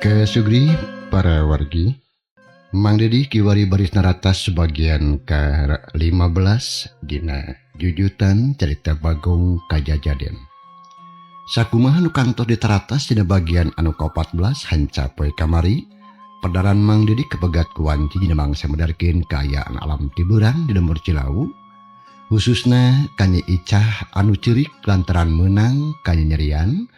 Sugri para wargi Mang Dedi kiwari baris naratas bagian ke-15 dina jujutan cerita Bagong Kajajaden. Sakumaha nu kantos ditaratas dina bagian anu ka-14 hanca poe kamari perdaran Mang Dedi kepegat ku wanci dina mangsa medarkeun kaayaan alam tibeurang di lembur Cilawu khususna ka Nyi Icah anu ceurik lantaran meunang kanyanyerian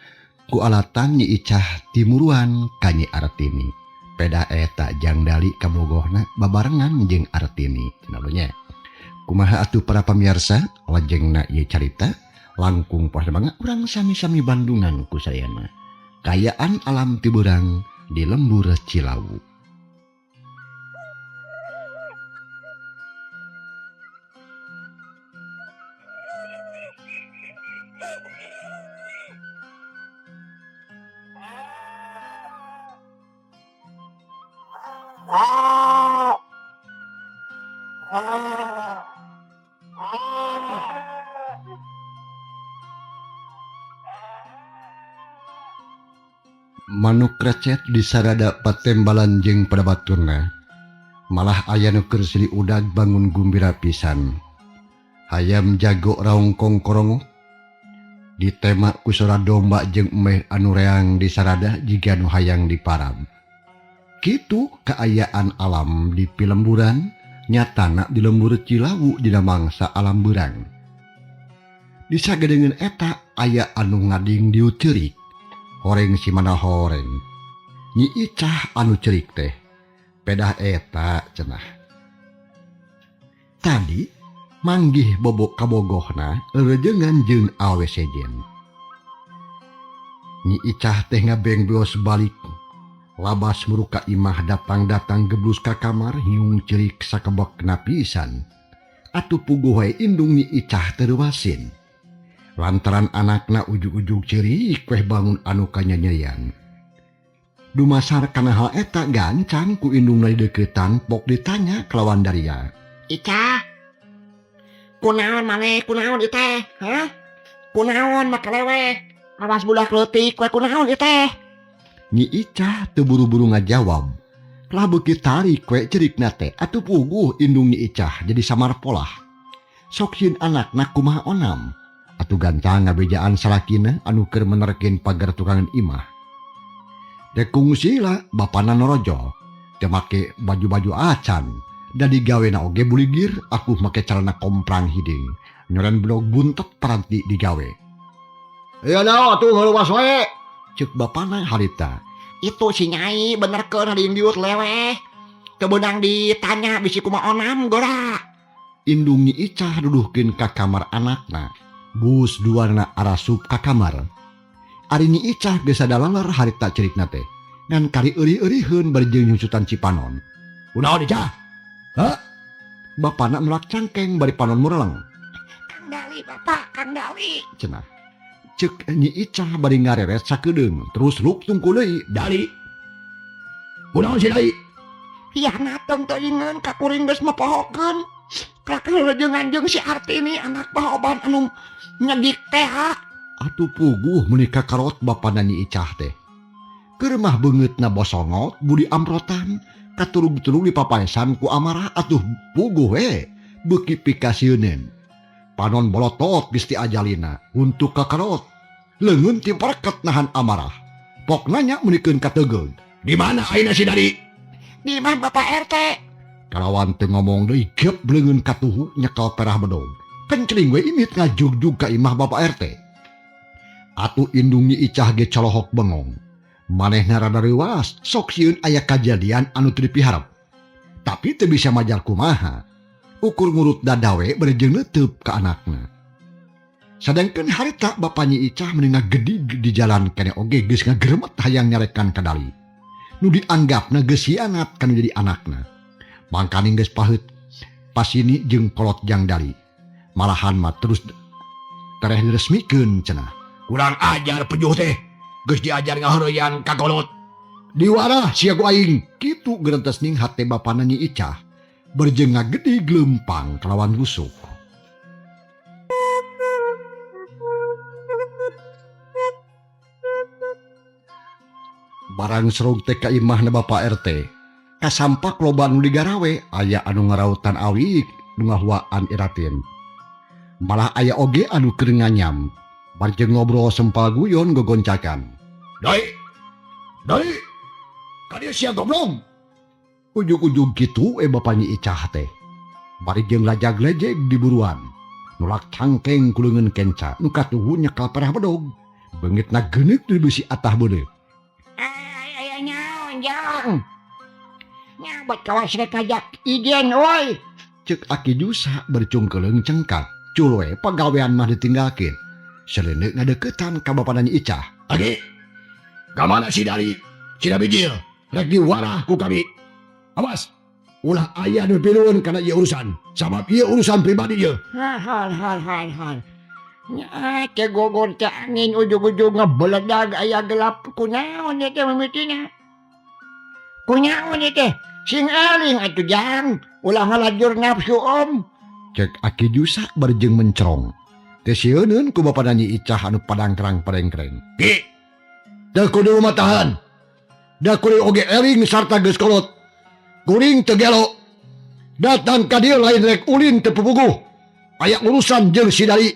ku alatan Nyi Icah timuruan ka Nyi Artini. Peda eta jang dali kabogohna babarengan jeung Artini. Cenah nya. Kumaha atuh para pamirsa lajengna ieu carita langkung poe mangga urang sami-sami bandungan ku sadayana. Kaayaan alam tibeurang di lembur Cilawu. Manuk recet di sarada patembalan jeung pada baturna. Malah aya nu keur silih udag bangun gumbira pisan. Hayam jago raongkong korongok. Ditema ku sora domba jeung emeh anu reang di sarada jiga nu hayang diparab. Kitu kaayaan alam di pilemburan nyatana di lembur Cilawu dina mangsa alam beurang. Di sagedengeun eta aya anu ngading dieu ceurik. Horeng si mana horeng. Nyi Icah anu ceurik teh. Pedah eta cenah. Tadi manggih bobok kabogohna rerejengan jeung awe sejen. Nyi Icah teh ngabeng beos balik. Labas muruka imah datang-datang geblus ka kamar hiung ceurik sakebekna pisan. Atuh puguh wae indung Nyi Icah teu reuasin. Lantaran anakna ujug-ujug ceurik weh bangun anu kanyanyerian. Dumasar kana hal eta gancang ku indungna dideuketan pok ditanya kalawan daria. Icah, kunaon maneh kunaon ieu teh? Hah? Kunaon make leweh? Awas budak leutik we kunaon ieu teh? Nyi Icah teu buru-buru ngajawab. Lah beuki tarik we cerikna teh atuh puguh indung Nyi Icah jadi samar polah. Sok sieun anakna kumaha onam. Atuh gancang ngabejaan salakina anu keur menerkeun pagar tukangan imah. Dek kungsi lah bapana norojol. Teu make baju-baju acan. Da digawena oge buligir aku make calana komprang hideung. Nyoran blog buntet paranti digawe. Ieu naon atuh ngeluas wae. Ceuk bapana harita. Itu si Nyai benerkeun hading diut leweh. Teu beunang ditanya bisi kumaha onam gora. Indung Nyi Icah duduhkeun ka kamar anakna. Bus duana arasup ka kamar. Ari Nyi Icah geus sadalaler harita cerikna teh. Ngan kari eurih-euriheun bari jeung nyusutan cipanon. Kunaon Icah? Hah? Bapana melak cangkeng bari panon mureleng. Kang Dali bapak, Kang Dali. Cenah. Ceuk Nyi Icah bari ngareret sakedeung terus luk tungku deui. Dali. Kunaon si Dali? Hianat tong teuingeun ka kuring geus mopohokeun. Kelak rejengan jeung si Artini anak bahoban anu nyegik teh. Atuh puguh meuni kakarot bapana Nyi Icah teh. Keur mah beungeutna bosongot budi amrotan katurug-turug dipapaesan ku amarah atuh puguh we beuki pikasieuneun. Panon bolotot geus diajalina untuk kakarot. Leungeun timperket nahan amarah. Pok nanya meunikeun kategeug. Di mana ayeuna si Dali? Di imah Bapak RT. Kalawan teu ngomong deui gep leungeun katuhu nyekel perah bedog. Kencling we indit ngajugjug ka imah Bapak RT. Atuh indung Nyi Icah ge colohok bengong. Manehna rada reuas, sok sieun aya kajadian anu teu dipiharep. Tapi teu bisa majar kumaha. Ukur ngurut dada we bari jeung neuteub ka anakna. Sadengkeun harita Bapa Nyi Icah meni ngagedig di jalan keneh oge geus ngageremet hayang nyarekan ka Dali. Nu dianggapna geus hianat kana jadi anakna. Mangkaning geus paheut pasini jeung kolot jang Dali. Malahan mah terus tereh diresmikeun cenah. Kurang ajar pejuh teh. Geus diajar ngaheureyan ka kolot. Diwarah sia ku aing. Kitu gerentes ning hate bapana Nyi Icah. Berjeng ngagedig leumpang kalawan rusuh. Barang serong teh ka imahna Bapak RT. Kasampak loba nu digarawe, aya anu ngarautan awik, nu ngahuaan iratin. Malah aya oge anu keur nganyam. Bari jeung ngobrol sempal guyon gogoncakan. Dai. Dai. Ka dieu sia goblong. Ujug-ujug kitu Bapak Nyi Icah teh. Bari jeung lajag-lejeg di buruan. Nulak cangkeng ku leungeun kenca, nu katuhu nyekel perah bedog. Beungitna geuneuk di beusi atah beuneu. Aya naon jang? Nyabat kawas rek ngajak ijen euy. Ceuk Aki Jusa bercungkeleung cengkak. Cul we pagawean mah ditinggalkeun. Seleuneu ngadeukeutan ka Bapana Nyi Icah. Aki, ka mana si Dari? Sina bijil, rek diwarah ku kami. Awas, ulah aya nu pilueun kana ieu urusan. Sabab ieu urusan pribadi ieu. Hal hal hal hal. Nya teh gogor teh angin ujug-ujug ngebeledag aya gelap kunaon ieu teh mimitina. Kunaon ieu teh? Sing aling atuh jang, ulah ngalajur nafsu om. Cek Aki Jusa bari jeung mencerong. Teu sieuneun ku Bapana Nyi Icah anu padangkrang padengkreng. Ki, da kudu matahan. Da kuring oge eling sarta geus kolot. Kuring teu gelo. Datang ka dieu lain rek ulin teu pupuguh. Aya urusan jeung si Dari.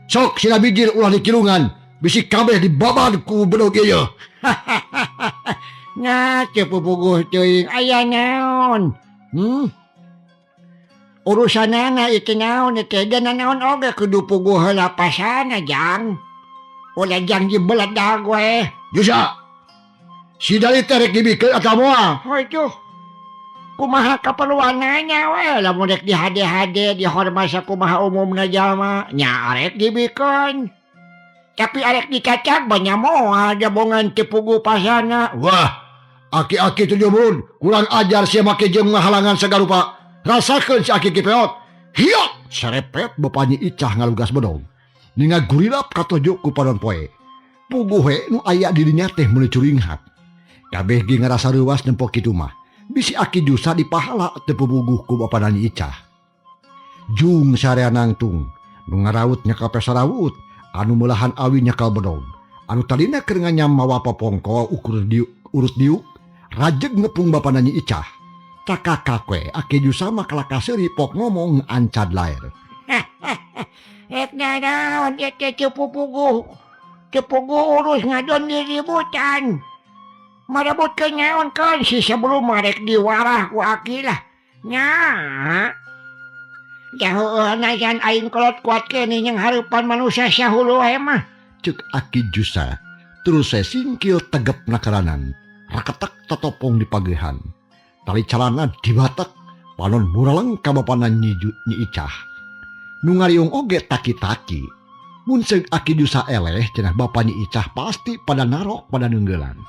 Sok sina bijil ulah dikirungan. Bisi kabeh dibabad ku bedog ieu. Nya teu pupuguh teuing aya naon? Urusanana itu naon teh dan naon oge kudu puguh heula pasana jang. Ulah jang dibeledag we. Jusa. Si Dari teh rek dibikeun atawa moal? Heuh tuh. Kumaha kaperluanana we lamun rek dihade-hade dihormat sakumaha umumna jalma nya arek dibikeun. Tapi arek dicacag banyak moal jabongan teu puguh pasana. Wah, aki-aki tujuh mun kurang ajar sia make jeung ngahalangan sagarupa. Rasakeun si aki kipeot. Hiok serepet Bapa Nyi Icah ngalugas bedog. Ninga gurilap katojo ku panon poe. Puguh we nu aya di dinya teh meuli curinghat. Kabeh ge ngarasa reuwas nempo kitu mah. Bisi Aki Jusa dipahala teu puguh ku Bapa Nyi Icah. Jung sarea nangtung, nu ngaraut nyekal pesarawut, anu meulahan awi nyekal bedog. Anu tadina keur nganyam mawa popongko ukur diuk, urut diuk, rajeg ngepung Bapa Nyi Icah. Cakakak we Aki Jusa mah kalakah seuri pok ngomong ancad laer. Rek nanaon ieu teh teu pupuguh. Teu puguh urus ngadon diributan. Marebutkeun naon kan si sebelum rek diwarah ku aki lah. Nya. Jauh najan aing kolot kuat keneh jeung hareupan manusia sahulu wae mah. Ceuk Aki Jusa. Terus saya singkil tegep nakaranan. Raketek totopong di pagehan. Tali calana dibatek, panon muraleng ka bapana Nyi Icah. Nu ngariung oge taki-taki. Mun seug Aki Jusa eleh cenah Bapa Nyi Icah pasti pada narok pada neunggelan.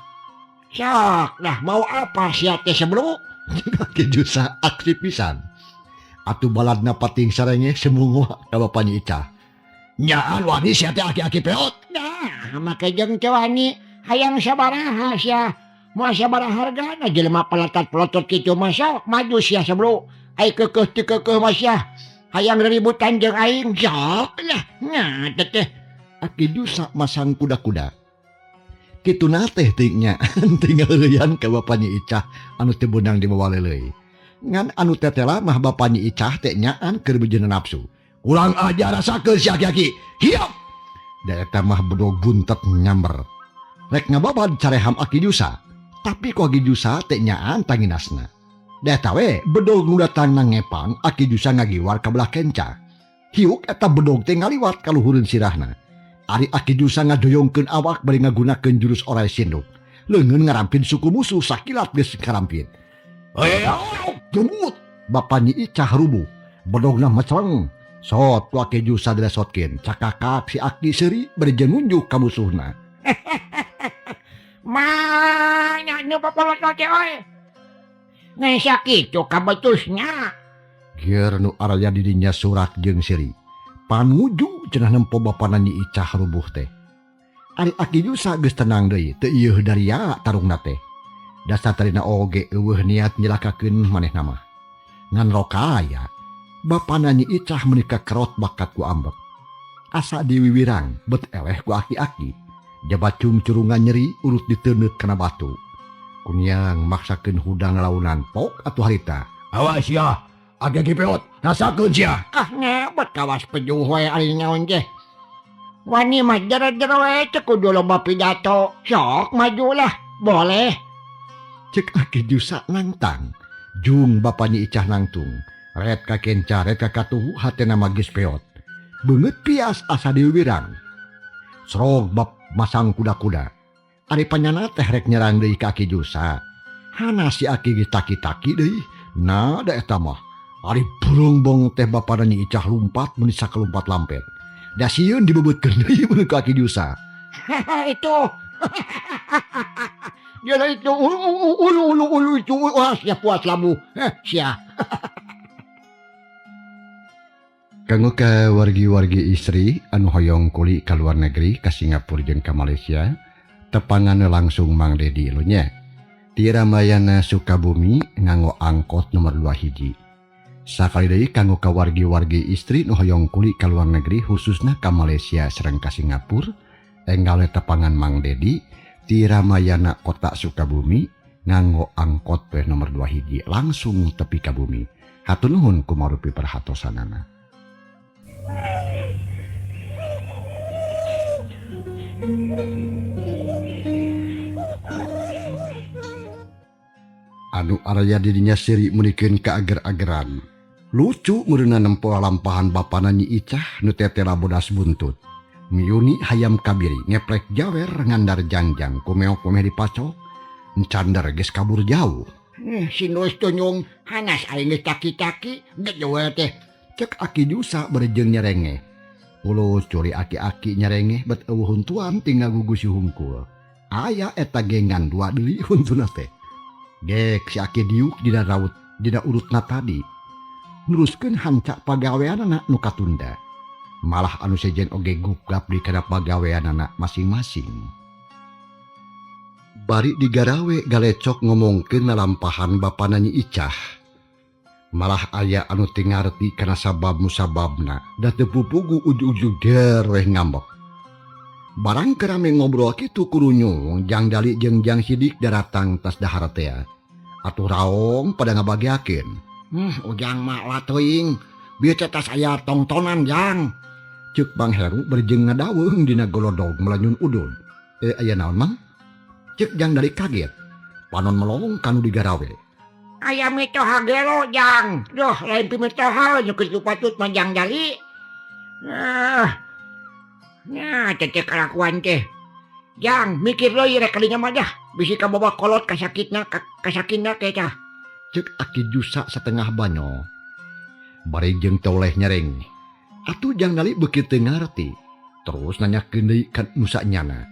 Sok dah mau apa sia teh sebelum? Aki Jusa aksi pisan. Atuh baladna pating sarenge semunguh ka Bapa Nyi Icah. Nyaan wani sia teh aki-aki peot. Nah, make jeung teu wani hayang sabaraha sia. Moal sabaraha hargana jelema peletat pelotot kitu mah sok maju sia sebelum. Ai keukeuh teu keukeuh mah sia. Hayang reributan jeung aing sok lah. Nya teh. Aki Jusa masang kuda-kuda. Kitu na teh teuing nya tinggal leuyan ka Bapa Nyi Icah anu teu beunang dibawa leuleuy. Ngan anu tetela mah Bapa Nyi Icah teh nyaan keur bejeuna nafsu. Kurang ajar rasakeun si aki-aki. Hiap. Da eta mah bedog buntet nyamber. Rek ngababad careham Aki Jusa. Tapi ku Aki Jusa teh nyaan tanginasna. Da eta we bedog nu datang na ngepang Aki Jusa ngagiwar ka belah kenca. Hiuk eta bedog teh ngaliwat ka luhureun sirahna. Ari Aki Jusa ngadoyongkeun awak bari ngagunakeun jurus orai sinduk. Leungeun ngarampin suku musuh sakilat geus karampit. Jemut Bapa Nyi Icah rubuh. Bedogna meceleng. Sot ku Aki Jusa dilesotkeun. Cakakak si Aki seuri bari jeung nunjuk ka musuhna. Mana nu papolotot teh euy. Ngan sakitu kabetusna. Geur nu araya di dinya surak jeung seuri. Panuju cenah nempo Bapana Nyi Icah rubuh teh. Ari Aki Jusa geus tenang deui, teu ieuh daria tarungna teh. Dasar tarina oge eueuh niat nyelakakeun manehna mah. Ngan rokaya, Bapana Nyi Icah meuni kakerot bakat ku ambek. Asa diwiwirang bet eleh ku aki-aki. Jabacung curungan nyeri urut diteundeut kana batu. Kuniang maksakeun hudang launan pok atuh harita. Awas sia, age peot, rasakeun sia. Ah ngebet kawas pejuh wae ari naon teh. Wani mah jero-jero we teu kudu loba pidato. Sok majulah, boleh. Cek Aki Jusa nangtang. Jung bapa Nyi Icah nangtung. Ret ka kenca, ret ka katuhu hatena mah geus peot. Beungeut pias asa diwirang. Srog bab masang kuda-kuda. Ari panyana teh rek nyerang deui ka Aki Jusa. Hana si Aki geus taki-taki deui. Nah da eta mah. Ari burungbong teh bapana Nyi Icah lumpat meuni sakalumpat lampet. Da sieun dibebeutkeun deui mun ka Aki Jusa. Itu. Dia itu ulu ulu ulu itu wah sia puas labu. Sia. Kanggo ka wargi-wargi istri anu hoyong kuli ka luar negeri ka Singapura jeung ka Malaysia, tepangan langsung Mang Dedi lo nya. Ti Ramayana Sukabumi nganggo angkot nomor 2 hiji. Sakali deui kanggo ka wargi-wargi istri nu hoyong kuli ka luar negeri khususna ka Malaysia sareng ka Singapura, enggal tepangan Mang Dedi ti Ramayana Kota Sukabumi nganggo angkot we nomor 2 hiji langsung tepi ka bumi. Hatur nuhun kumarupi perhatosanana. Anu araya dirinya seri meunikeun ka ager-ageran. Lucu meureunna nempo lampahan bapana Nyi Icah nu tetela bodas buntut. Miuni hayam kabiri ngeplek jawer ngandar jangjang kumeok kumeh dipacok. Encandar geus kabur jauh. Sinus tunyung hanas aing geus taki-taki geus teh. Cek Aki Jusa bari jeung nyerengeh. Ulus curi aki-aki nyerengeh bet eueuh huntuan tinggal gugus hungkul. Aya eta gengan dua deui huntuna teh. Gek si Aki diuk dina raut dina urutna tadi. Neruskeun hancak pagaweanana nu katunda. Malah anu sejen oge gugap di kana pagaweanana masing-masing. Bari digarawe galecok ngomongkeun lalampahan bapana Nyi Icah. Malah aya anu teu ngarti kana sabab musababna da teu pupugu ujug-ujug der weh ngambek. Barang keur rame ngobrol kitu kurunyung Jang Dali jeung Jang Sidik daratang tas dahar tea. Atuh raong pada ngabagiakeun. Ujang mah lah teuing. Bieu teh tas aya tongtonan Jang. Ceuk Bang Heru bari jeung ngadaweung dina golodog melanyun udun. Aya naon Mang? Ceuk Jang Dali kaget. Panon melong kanu digarawe. Aya mitoha gelo Jang. Duh lain pimitoha nu kitu patut mah Jang Dali. Nya teh kalakuan teh. Jang mikir deui rek kadinya mah dah. Bisi kabawa kolot kasakitna kasakitna teh tah. Ceuk Aki Jusa setengah banyo. Bari jeung toleh nyereng. Atuh Jang Dali beuki teu ngarti. Terus nanyakeun deui ka nu sanyana.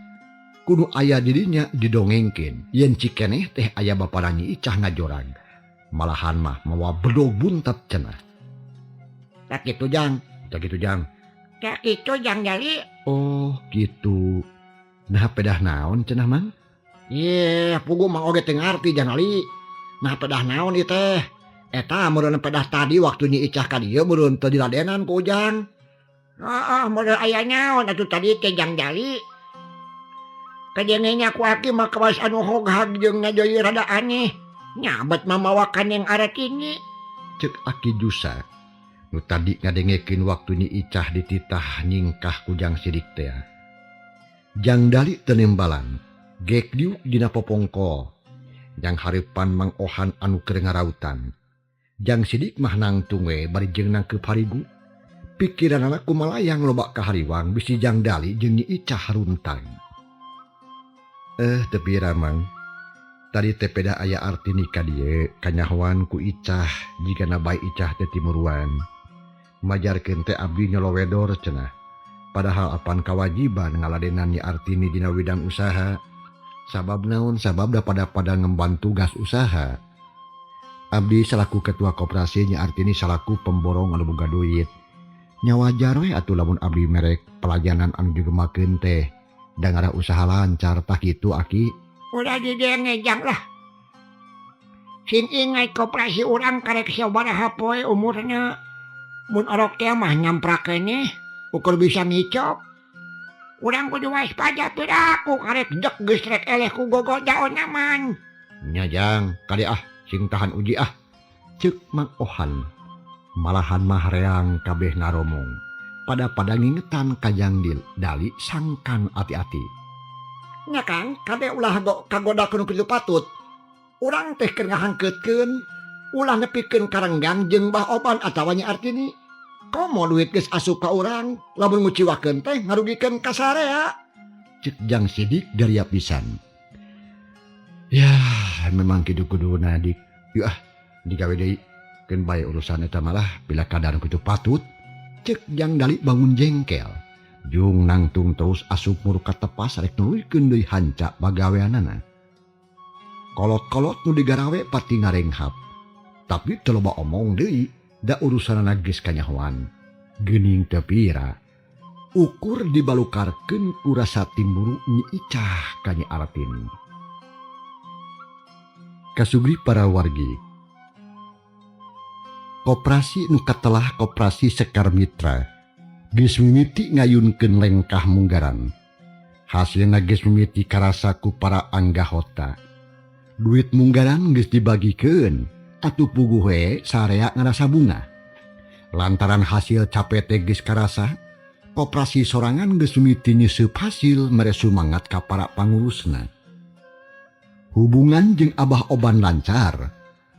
Kudu aya dirinya didongengkeun. Yen cikeneh teh aya bapana Nyi Icah ngajorag. Malahan mah mawa bedog buntet cenah. Tak kitu Jang, tak kitu Jang. Tak kitu Jang Dali. Oh, gitu. Nah pedah naon cenah Mang? Ye, pugu mang oge teu ngarti Jang Dali. Nah pedah naon ieu teh? Eta meureun pedah tadi waktu Nyi Icah ka dieu meureun teu diladenan ku Ujang. Heeh, meureun aya naon atuh tadi teh Jang Dali. Kadengenya ku aki mah kawas anu hoghag jeung ngadeui rada aneh. Nyabet mah mawa kaneng aratini. Ceuk Aki Jusa. Nu tadi ngadengekeun waktu Nyi Icah dititah nyingkah ku Jang Sidik teh. Jang Dali teu nembalan. Gek diuk dina popongkol. Jang hareupan Mang Ohan anu keur ngarautan. Jang Sidik mah nangtung we bari jeung nangkeup harigu. Pikiranana kumalayang loba ka hariwang bisi Jang Dali jeung Nyi Icah runtang. Teu pira Mang. Tadi teh peda aya artini ka dieu kanyahoan ku Icah jigana bae Icah teh timuruan. Majarkeun teh abdi nyolowedor cenah. Padahal apan kawajiban ngaladenan Nyi Artini dina widang usaha. Sabab naon? Sabab da pada-pada ngemban tugas usaha. Abdi salaku ketua koperasi Nyi Artini salaku pemborong anu boga duit. Nya wajar we atuh lamun abdi merek pelajanan anu digemakeun teh. Da ngarah usaha lancar tah kitu Aki. Ulah didenge Jang lah. Sing ingat koperasi urang karek sabaraha poe umurna. Mun orok teh mah nyamprak keneh ukur bisa ngicop. Urang kudu waspada piraku karek dek geus rek eleh ku gogodaon aman. Nya Jang, kade ah sing tahan uji ah. Ceuk Mang Ohan. Malahan mah reang kabeh ngaromong. Pada-pada ngingetan ka Jang Dali sangkan ati-ati. Nya Kang, kade ulah kagoda ku nu kitu patut. Urang teh keur ngahangkeutkeun, ulah nepikeun ka renggang jeung Bah Oban atawa Nyi Artini. Komo duit geus asup ka urang, lamun nguciwakeun teh ngarugikeun ka sarea. Ceuk Jang Sidik daria pisan. Yah, memang kitu kuduna dik. Yeuh ah, digawe deui. Keun bae urusan eta malah bila kadar kitu patut. Ceuk Jang Dali bangun jengkel. Jung nangtung terus asup murka tepas rek nuluykeun deui hanca pagaweanana. Kolot-kolot nu digarawe pati ngarenghap. Tapi teu loba omong deui, da urusanana geus kanyahoan. Geuning teu pira. Ukur dibalukarkeun ku rasa timburu Nyi Icah ka Nyi Artini. Kasugri para wargi. Koperasi nu katelah Koperasi Sekar Mitra geus mimiti ngayunkeun lengkah munggaran. Hasilna geus mimiti karasa ku para anggahota. Duit munggaran geus dibagikeun, atuh puguh we sarea ngarasa bungah. Lantaran hasil capek teh geus karasa, koperasi sorangan geus mimiti nyeuseub hasil mere sumangat ka para pangurusna. Hubungan jeung Abah Oban lancar,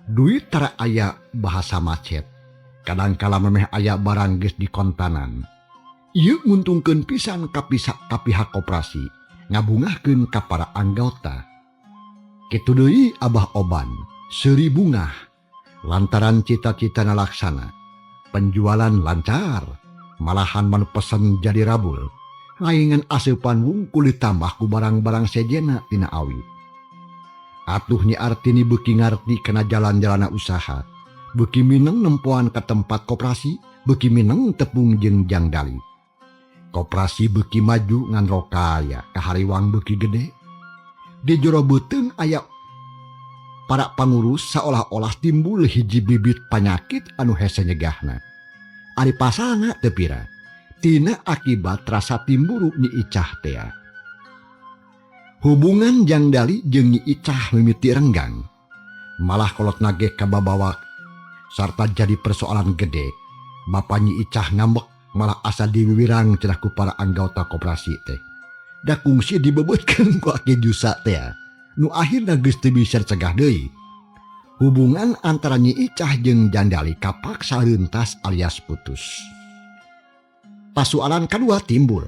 duit tara aya bahasa macet. Kadangkala memeh aya barang geus dikontanan. Ieu nguntungkeun pisan ka pihak koperasi, ngabungahkeun ka para anggota. Kitu deui Abah Oban, seuri bungah lantaran cita-citana laksana. Penjualan lancar, malahan manu pesen jadi rabul. Laingan aseupan wungkul ditambah ku barang-barang sejena tina awi. Atuh Nyi Artini beuki ngarti kana jalan-jalana usaha. Beuki mineng nempoan ka tempat koperasi, beuki mineng tepung jeung Jang Dali. Koperasi beuki maju ngan rokaya, kahariwang beuki gede. Di jero beuteung aya para pangurus seolah-olah timbul hiji bibit panyakit anu hese nyegahna. Ari pasalna teu pira, tina akibat rasa timburu Nyi Icah tea. Hubungan Jang Dali jeung Nyi Icah mimiti renggang. Malah kolotna ge kababawa sarta jadi persoalan gede. Bapa Nyi Icah ngambek malah asa diwiwirang cenah ku para anggota koperasi teh. Da kungsi dibebetkeun ku Aki Jusa tea. Nu akhirna geus teu bisa dicegah deui. Hubungan antara Nyi Icah jeung Jang Dali kapaksa rentas alias putus. Pasualan kadua timbul.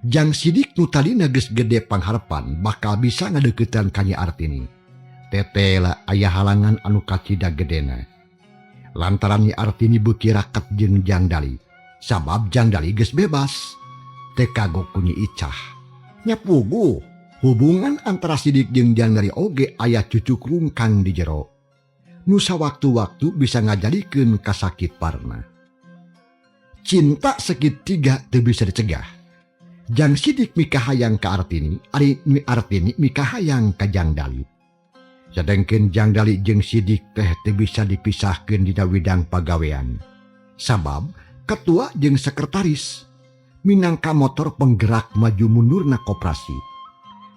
Jang Sidik nu tadina geus gede pangharepan bakal bisa ngadeuketan ka Nyi Artini. Tetela aya halangan anu kacida gedena. Lantaran Nyi Artini beuki raket jeung Jang Dali, sabab Jang Dali geus bebas. Teu kagok ku Nyi Icah. Nya puguh, hubungan antara Sidik jeung Jang Dali oge aya cucuk rungkang di jero. Nu sawaktu-waktu bisa ngajadikeun kasakit parna. Cinta segitiga teu bisa dicegah. Jang Sidik mikahayang ka Artini, ari Nyi Artini mikahayang ka Jang Dali. Sedengkeun Jang Dali jeung Sidik teh teu bisa dipisahkeun dina widang pagawean. Sabab ketua jeung sekretaris minangka motor penggerak maju mundurna koperasi.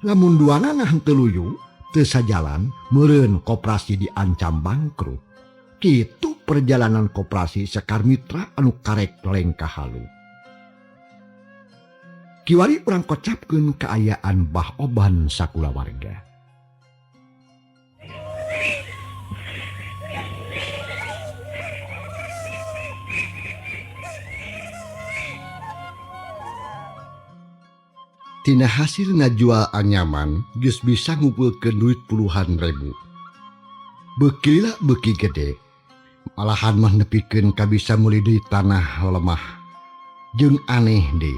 Lamun duanana henteu luyu, teu sajalan, meureun koperasi diancam bangkrut. Kitu perjalanan koperasi Sekar Mitra anu karek lengkah halu. Kiwari urang kocapkeun kaayaan Bah Oban sakulawarga. Tina hasil ngajual anyaman geus bisa ngumpulkeun duit puluhan ribu. Beuki lila beuki gede. Malahan mah nepikeun ka bisa meuli deui tanah lemah. Jeung aneh deui.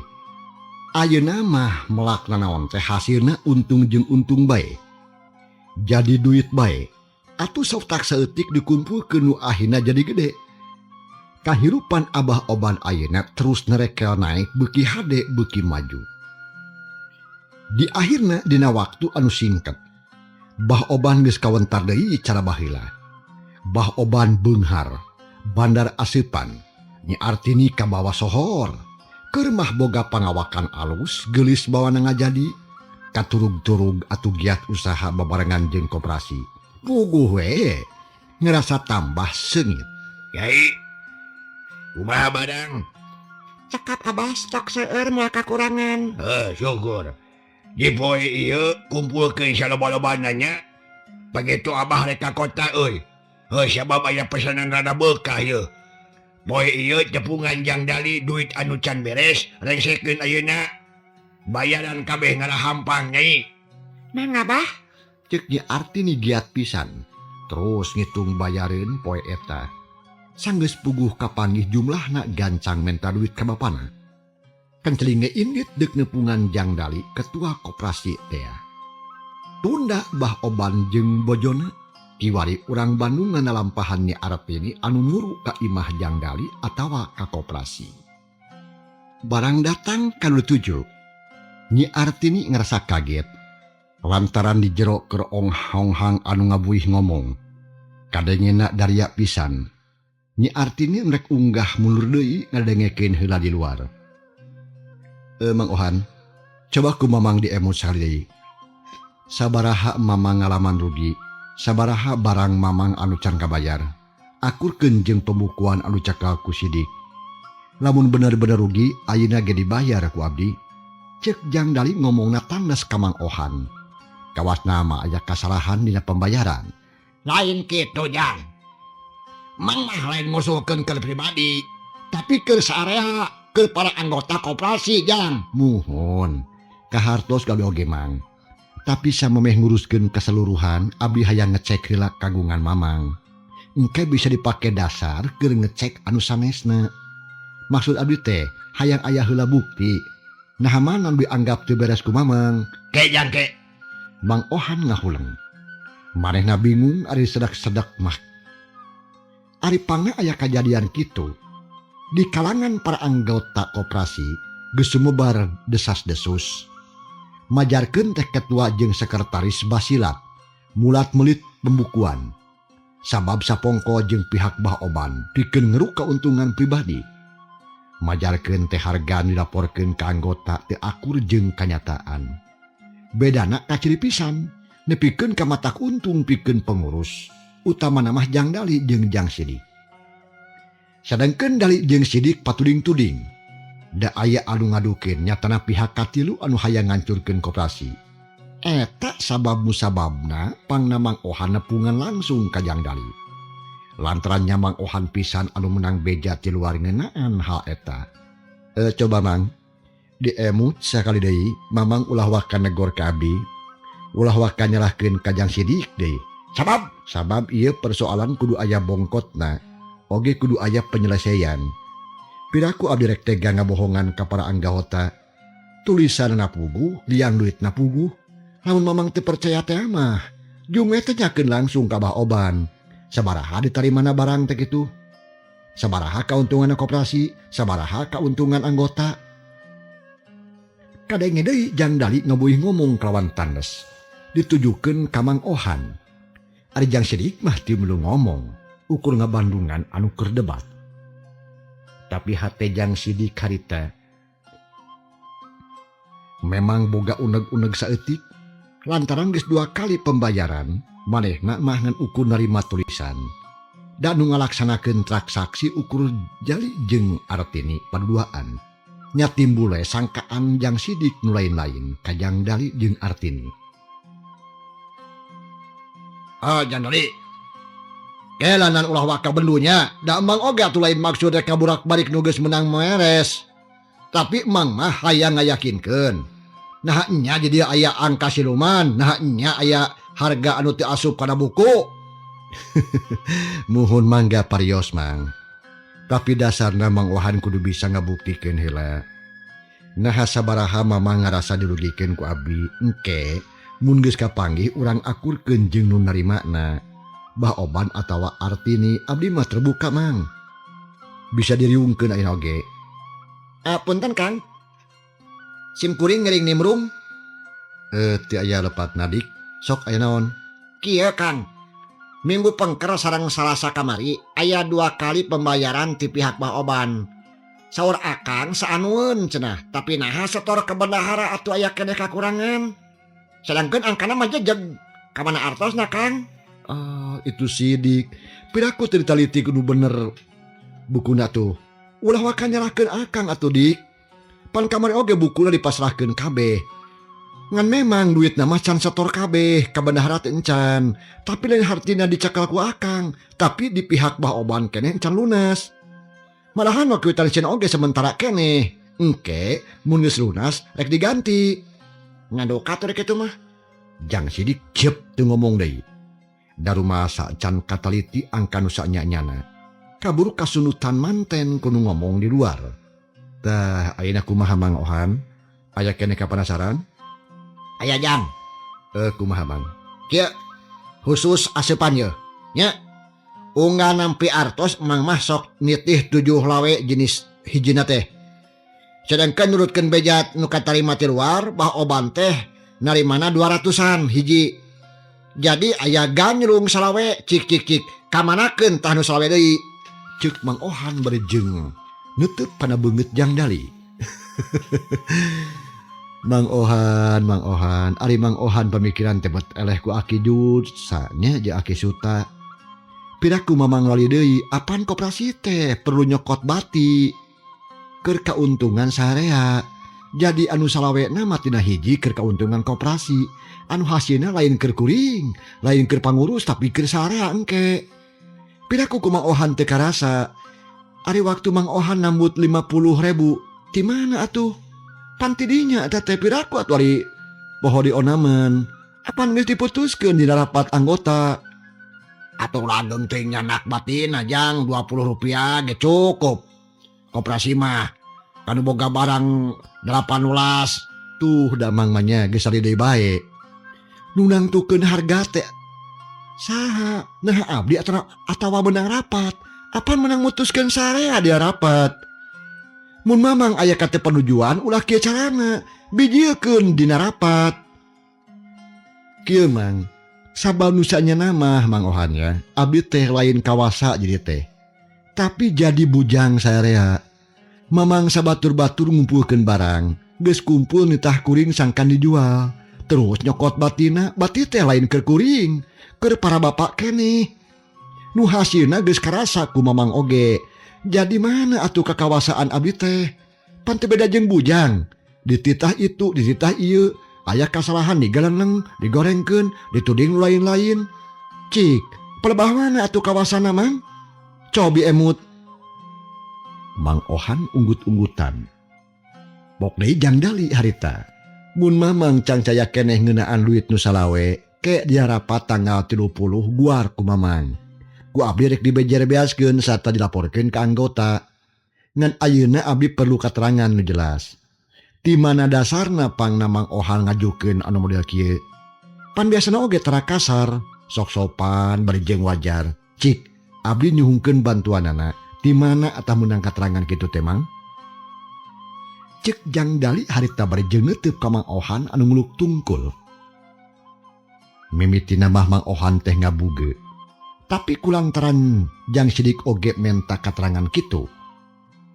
Ayeuna mah melak nanaon teh hasilna untung jeung untung bae. Jadi duit bae. Atuh sautak saeutik dikumpulkeun nu akhirna jadi gede. Kahirupan Abah Oban ayeuna terus nerekel naik beuki hade beuki maju. Di akhirna dina waktu anu singkat, Bah Oban geus kawentar deui cara baheula. Bah Oban beunghar, bandar aseupan, Nyi Artini kabawa sohor. Keur mah boga pangawakan alus, geulis bawana ngajadi, katurug-turug atuh giat usaha babarengan jeung koperasi. Puguh we ngerasa tambah seungit. Yai, kumaha badang? Cekap Abah, stok seueur, moal kakurangan. Eh, syukur. Di poe ieu kumpulkeun saloba-lobana nya. Begitu Abah rek ka kota euy. Heuh, sabab aya pesanan rada beukah ieu. Poe ieu tepungan Jang Dali duit anu can beres, rengsekeun ayeuna. Bayaran kabeh ngarahampang, Nyai. Mangga, Bah. Cek Nyi Artini giat pisan. Terus ngitung bayareun poe eta. Sanggeus puguh kapanggih jumlahna, gancang menta duit ka bapana. Kenceling ge indit deuk nepungan Jang Dali, ketua koperasi tea. Tunda Bah Oban jeung bojona kiwari urang Bandung ngalampahan Nyi Artini anu muru ka imah Jang Dali atawa ka koperasi. Barang datang ka nu tuju. Nyi Artini ngerasa kaget lantaran di jero keur onghonghang anu ngabuih ngomong. Kadengena daria pisan. Nyi Artini rek unggah mundur deui ngadengekeun heula di luar. E, Mang Ohan, coba ku Mamang diemut sakali deui. Sabaraha Mamang ngalaman rugi, sabaraha barang Mamang anu can kabayar. Akurkeun jeung pembukuan anu cakal ku Sidik. Lamun bener-bener rugi, ayeuna ge dibayar ku abdi. Cek Jang Dali ngomongna tandes ka Mang Ohan. Kawas nama aya kasalahan dina pembayaran. Lain kitu, Jang. Mang mah lain ngusulkeun ke pribadi, tapi ke saarea, ke para anggota koperasi, Jang. Muhun, kahartos gawe oge, Mang. Tapi samemeh nguruskeun keseluruhan, abdi hayang ngecek heula kagungan Mamang. Engke bisa dipake dasar keur ngecek anu sanesna. Maksud abdi teh hayang aya heula bukti. Nah, mana dianggap teu beres ku Mamang. Ke, Jang, ke. Mang Ohan ngahuleng. Manehna bingung ari sedak-sedak mah. Ari pangna aya kajadian kitu. Di kalangan para anggota koperasi geus sumebar desas-desus. Majarkeun teh ketua jeung sekretaris basilat mulat melit pembukuan. Sabab sapongko jeung pihak Bah Oban pikeun ngeruk keuntungan pribadi. Majarkeun teh harga dilaporkeun ka anggota teu akur jeung kanyataan. Bedana kaciri pisan, nepikeun ka matak untung pikeun pengurus. Utamana mah Jang Dali jeung Jang Sidik. Sadengkeun Dali jeung Sidik patuding-tuding. Da aya anu ngadukeun nyatana pihak katilu anu hayang ngancurkeun koperasi. Eta sabab musababna pangna Mang Ohan nepungan langsung ka Jang Dali. Lantaran nya Mang Ohan pisan anu menang beja ti luar ngeunaan hal eta. E, coba Mang, diemut sakali deui, Mamang ulah waka negor ka abdi. Ulah waka nyalahkeun ka Jang Sidik deui. Sabab? Sabab ieu persoalan kudu aya bongkotna, oge kudu aya penyelesaian. Piraku abdi rek tega ngabohongan ka para anggota. Tulisanna puguh, liang duitna puguh. Lamun Mamang teu percaya teh mah, jung we tanyakeun langsung ka Bah Oban. Sabaraha ditarimana barang teh kitu? Sabaraha kauntungan koperasi, sabaraha kauntungan anggota? Kadenge deui Jang Dali ngabuih ngomong kalawan tandes. Ditujukeun ka Mang Ohan. Ari Jang Sidik mah teu milu ngomong, ukur ngabandungan anu keur debat. Tapi hate Jang Sidik harita memang boga uneg-uneg saeutik lantaran geus dua kali pembayaran manehna mah ngan ukur narima tulisan. Dan nu ngalaksanakeun transaksi ukur Jali jeung Artini paduaan. Nya timbul we sangkaan Jang Sidik nu lain-lain ka Jang Dali jeung Artini. Ah, Jang Dali. Kelanan ulah waka bendunya, da Emang oge atuh lain maksud rek ngaburak-balik nu geus menang meres. Tapi Emang mah hayang ngayakinkeun. Nah nya jadi aya angka siluman, nah nya aya harga anu teu asup kana buku. Muhun, mangga parios, Mang. Tapi dasarna Mang Ohan kudu bisa ngabuktikeun heula. Nah, sabaraha Mamang ngarasa dirugikeun ku abdi, engke mun geus kapanggih urang akurkeun jeung nu narimana. Bah Oban atawa Artini, abdi mah terbuka, Mang. Bisa diriungkeun ayeuna oge. Ah, punten, Kang. Sim kuring ngiring nimrung. Eh, teu aya lepat nadik. Sok, aya naon? Kieu, Kang. Minggu pengker sareng Salasa kamari aya dua kali pembayaran ti pihak Bah Oban. Saur Akang saanueun cenah, tapi naha setor ke bendahara atuh aya keneh kakurangan. Sedangkan angkana mah jejeg. Kamana artosna, Kang? Ah, itu sidik. Piraku teu ditaliti kudu bener bukuna tuh. Ulah waka nyalahkeun akang atuh dik. Pan kamari oge bukuna dipasrahkeun kabeh. Ngan memang duitna mah can setor kabeh ka bendahara teh encan. Tapi lain hartina dicekal ku akang, tapi di pihak Bah Oban keneh encan lunas. Malahan mah kwitansi oge sementara keneh. Engke mun geus lunas rek diganti. Ngadoka teh rek kitu mah. Jang sidik cep teu ngomong deui. Darumasa can kataliti angka nu sanya-nyana. Kaburu kasunutan manten ku nu ngomong di luar. Tah ayeuna kumaha Mang Ohan? Aya keneh kapanasaran? Aya Jang. Kumaha Mang? Kieu khusus aseupan ye. Nya. Unggal nampi artos Mang mah sok nitih 7 lawe jenis hijina teh. Sedangkan nurutkeun beja nu katarima ti luar Bah Oban teh narimana 200-an hiji. Jadi aya ganyrung salawe cik cik cik kamanakeun tah nu salawe deui. Ceuk Mang Ohan bari jeung neuteub kana beungeut Jang Dali. Mang Ohan, Mang Ohan, ari Mang Ohan pamikiran teh bet eleh ku Aki Jud, sanya jeung Aki Suta. Piraku Mamang lali deui, apan koperasi teh perlu nyokot bati keur kauntungan sarea. Jadi anu salawena mah tina hiji keur kauntungan koperasi, anu hasilna lain keur kuring, lain keur pangurus tapi keur sarea engke. Piraku ku Mang Ohan teu karasa. Ari waktu Mang Ohan nambut 50.000, ti mana atuh? Pan ti dinya eta teh piraku atuh ari poho dionaman. Apan geus diputuskeun dina rapat anggota? Atuh langgeng teuing nyanak batin Jang 20 rupiah ge cukup. Koperasi mah kanu boga barang 18 tuh damang mah nya geus sari deui bae. Nu nangtukeun harga teh saha? Nah abdi atawa menang rapat. Apan menang mutuskeun sarea dia rapat. Mun mamang aya kate panujuan ulah kieu carana, bijilkeun dina rapat. Kieu Mang, sabab nu sanyana mah Mang Ohan ya, abdi teh lain kawasa jadi teh. Tapi jadi bujang sarea. Mamang sabatur-batur ngumpulkeun barang, geus kumpul nitah kuring sangkan dijual. Terus nyokot batina, bati teh lain keur kuring, keur para bapak keneh. Nu hasilna geus karasa ku mamang oge. Jadi mana atuh kakawasaan abdi teh? Pan teu beda jeung bujang. Dititah itu, dititah ieu, aya kasalahan digeleneng, digorengkeun, dituding nu lain-lain. Cik, pelebah mana atuh kawasana Mang? Cobi emut. Mang Ohan unggut-unggutan. Bok deui Jang Dali harita. Mun mamang can caya keneh ngeunaan duit nu salawe, ke dia rapat tanggal 30 guar ku mamang. Ku abdi rek dibejer-beaskeun sarta dilaporkeun ka anggota. Ngan ayeuna abdi perlu katerangan nu jelas. Di mana dasarna pangna Mang Ohan ngajukeun anu model kieu? Pan biasana oge tara kasar, sok sopan bari jeung wajar. Cik, abdi nyuhungkeun bantuanana. Di mana atah meunang katerangan kitu teh Mang? Cek Jang Dali harita bari jeung neuteub ka Mang Ohan anu nguluk tungkul. Mimitina mah Mang Ohan teh ngabuge. Tapi kulantaran Jang Sidik oge menta katerangan kitu.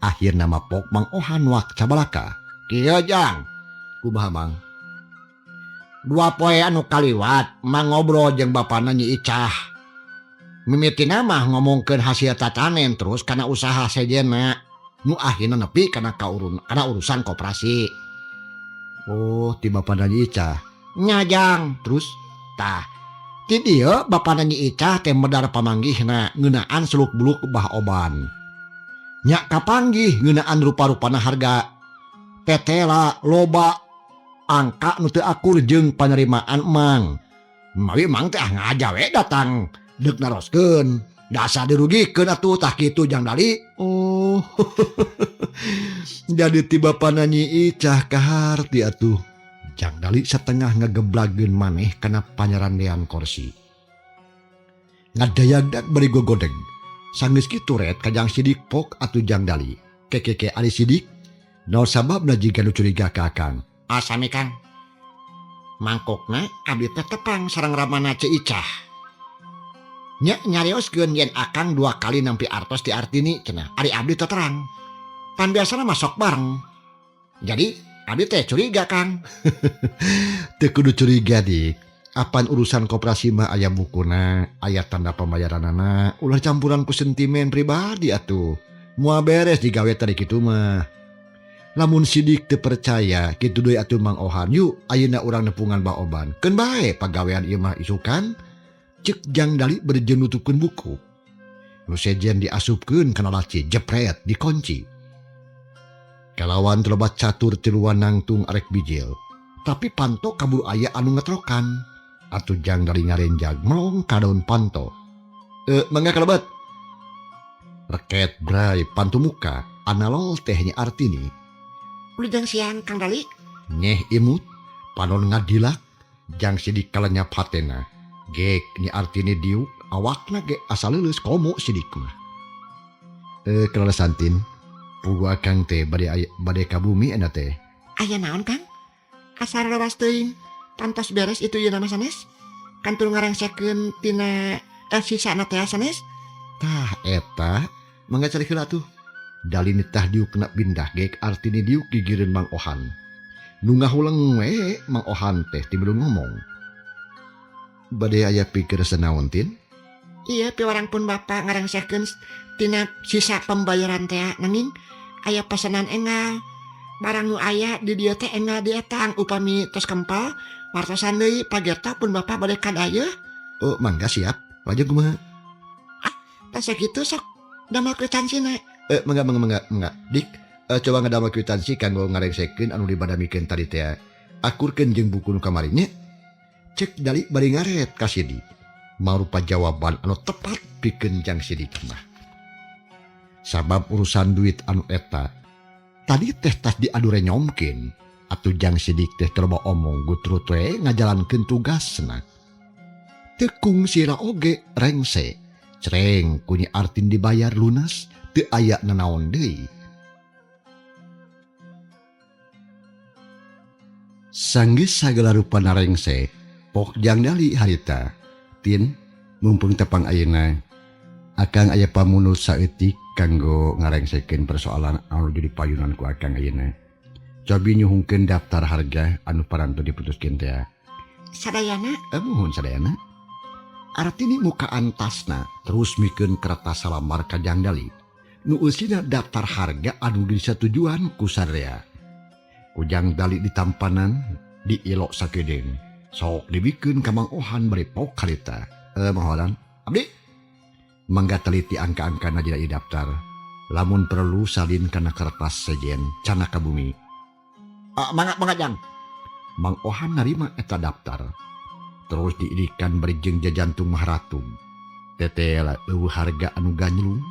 Akhirna mah pok Mang Ohan wak cabalaka. Kieu Jang, kumaha Mang? Dua poe anu kaliwat Mang ngobrol jeung bapana Nyi Icah. Mimitina mah ngomongkeun hasil tatanen terus kana usaha sejenna. Nu akhirna nepi kana kaurun, kana urusan koperasi. Oh, ti bapana Nyi Icah. Nya Jang, terus tah ti dieu bapana Nyi Icah teh medar pamanggihna ngeunaan seluk-beluk Bah Oban. Nya kapanggih ngeunaan rupa-rupana harga. Tetela loba angka nu teu akur jeung panerimaan Mang. Mawi Mang teh ngaja we datang deuk naroskeun. Dasar dirugikeun atuh tah kitu Jang Dali. Oh. Jadi ti bapana Nyi Icah kaharti atuh. Jang Dali setengah ngegeblageun maneh kana panyarandean kursi. Ngadayagdag bari gogodeg. Sanggeus kitu ret ka Jang Sidik pok atuh Jang Dali. Kekeke ari Sidik. Naon sababna jiga nu curiga ka Akang? Asami Kang. Mangkokna abdi teh tepang sareng ramana Ceu Icah. Nya nyarioskeun yen Akang 2 kali nampi artos di Artini cenah. Ari abdi teh terang. Pan biasana mah sok bareng. Jadi abdi teh curiga Kang. Teu kudu curiga dik. Apan urusan koperasi mah aya bukuna, aya tanda pembayaranana, ulah campuran ku sentimen pribadi atuh. Moal beres digawe tadi kitu mah. Lamun Sidik teu percaya kitu deui atuh Mang Ohan, yuk ayeuna urang nepungan Bah Oban. Keun bae pagawean ieu mah isukan. Cek Jang Dali bari jeung nutupkeun buku. Nu sejen diasupkeun kana laci, jepret dikunci. Kalawan teu loba catur tiluan nangtung arek bijil. Tapi panto kaburu aya anu ngetrokan. Atuh Jang Dali ngarenjag melong ka daun panto. Mangga kalebet. Reket bray pantu muka analol teh Nyi Artini. Wilujeng siang Kang Dali. Nyeh imut panon ngadilak Jang Sidik kalenyap hatena. Gek Nyi Artini diuk awakna ge asa leuleus komo Sidik mah. Kelelesan tin pugu akang teh bade ka bumi eta teh. Aya naon Kang? Asa rarawas teuing. Pantos beres itu ieu nama sanes. Kantur ngarengsekeun tina sisana teh sanes. Tah eta mangga cari heula tuh. Dali nitah diuk kena pindah gek Artini diuk gigireun Mang Ohan. Nu ngahuleng we Mang Ohan teh timbul ngomong. Bade aya pikir senaon tin? Iya piwarang pun bapak ngarengsekeun tina sisa pembayaran teh nanging aya pesanan enggal. Barang nu aya di dieu teh enggal dietang upami tos kempal wartosan deui pagerta pun bapak bade kadayeuh. Oh mangga siap. Lajeng kumaha? Ah, tas sakitu sok damel kwitansi. Mangga mangga mangga mangga. Dik, coba ngadamel kwitansi kanggo ngarengsekeun anu dibadamikeun tadi teh. Akurkeun jeung buku nu kamari nya. Cek Dali bari ngaret ka Sidik. Marupa jawaban anu tepat pikeun Jang Sidik mah. Sabab urusan duit anu eta tadi teh tas diadu renyomkeun. Atuh Jang Sidik teh teu loba omong gutrut we ngajalankeun tugasna. Teu kungsira oge rengse. Cereng ku Nyi Artin dibayar lunas teu aya nanaon deui. Sanggeus sagala rupa narengse, pok Jang Dali harita. Tin, mumpung tepang ayeuna, akang aya pamunut saeutik kanggo ngarengsekeun persoalan anu jadi payunan ku akang ayeuna. Cobi nyuhungkeun daftar harga anu parantos diputuskeun teh. Sadayana? Muhun sadayana. Artini mukaan tasna terus mikeun kertas salambar ka Jang Dali. Nu eusina daftar harga anu disatujuan ku sadaya. Ku Jang Dali ditampanan diilok sakedeung. Sok dibikeun ka Mang Ohan bari pok harita. Mang Ohan, abdi mangga teliti angka-angkana dina ieu daftar. Lamun perlu salin kana kertas sejen cana ka bumi. Mangga mangga Jang. Mang Ohan narima eta daftar. Terus diirikan bari jeung jajantung maharatung. Tetela eueuh harga anu ganyelung,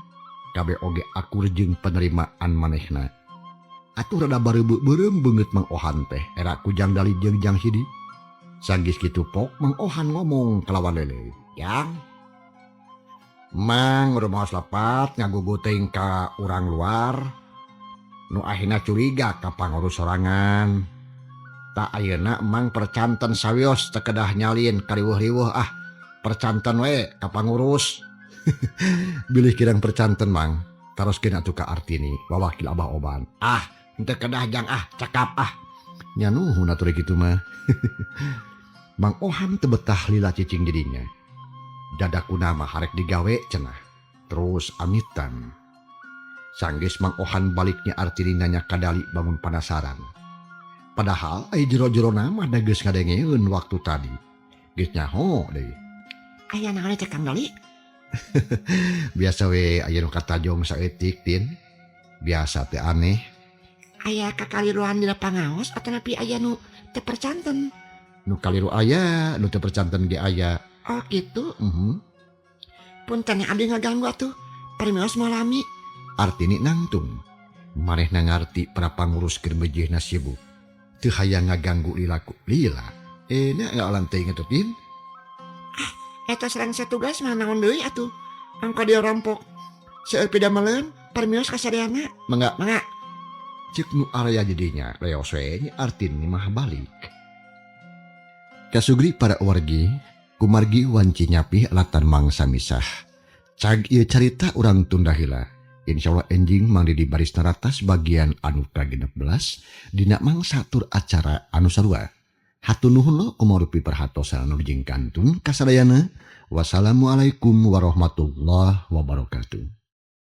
kabeh oge akur jeung penerimaan manehna. Atuh rada bareubeuk-beureum beungeut Mang Ohan teh era ku Jang Dali jeung Jang Sidik. Sanggeus kitu pok Mang Ohan ngomong kalawan lele. Jang, Mang rumaos lepat ngagugu teuing ka urang luar. Nu akhirna curiga ka pangurus sorangan. Tak ayeuna Mang percanten sawios teu kedah nyalin kariweuh-riweuh ah. Percanten we ka pangurus. Bilih kirang percanten Mang. Taroskeun atuh ka Artini, wawakil Abah Oban. Ah, henteu kedah Jang ah, cekap ah. Nya nuhun atuh kitu mah. Mang Ohan teu betah lila cicing didinya. Dadakuna mah harek digawe cenah. Terus amitan. Sanggeus Mang Ohan baliknya Artini nanya ka Dali bangun panasaran. Padahal ai jero-jero mah da geus ngadengeun waktu tadi. Geus nyaho deui. Aya naon teh Kang Dali? Biasa we aya nu katajong saeutik tin. Biasa teh aneh. Aya kakaliruan dina pangaos atanapi aya nu teu percanten? Nu kaliru aya, nu teu percanten ge aya. Oh gitu. Punten abdi ngaganggu atuh. Permios moal lami. Artini nangtung. Manehna ngarti para pangurus keur mejeuhna sibuk. Teu hayang ngaganggu lilaku lila. Nya ngalan teuing atuh tin. Ah, eta sareng tugas mah naon deui atuh. Angka dia rampok. Seueur pidameleun permios ka sadayana. Mangga, mangga. Cek nu area jadinya leos we nya Artini mah balik. Kasugri para wargi, kumargi wanci nyapih alatan mangsa misah. Cag ieu carita urang tunda heula. Insyaallah enjing Mang Didi baris naratas bagian anu ka-16 dina mangsa tur acara anu sarua. Hatur nuhun lo kumarupi perhatosan anu jeung kantun kasadayana. Wassalamualaikum warahmatullahi wabarakatuh.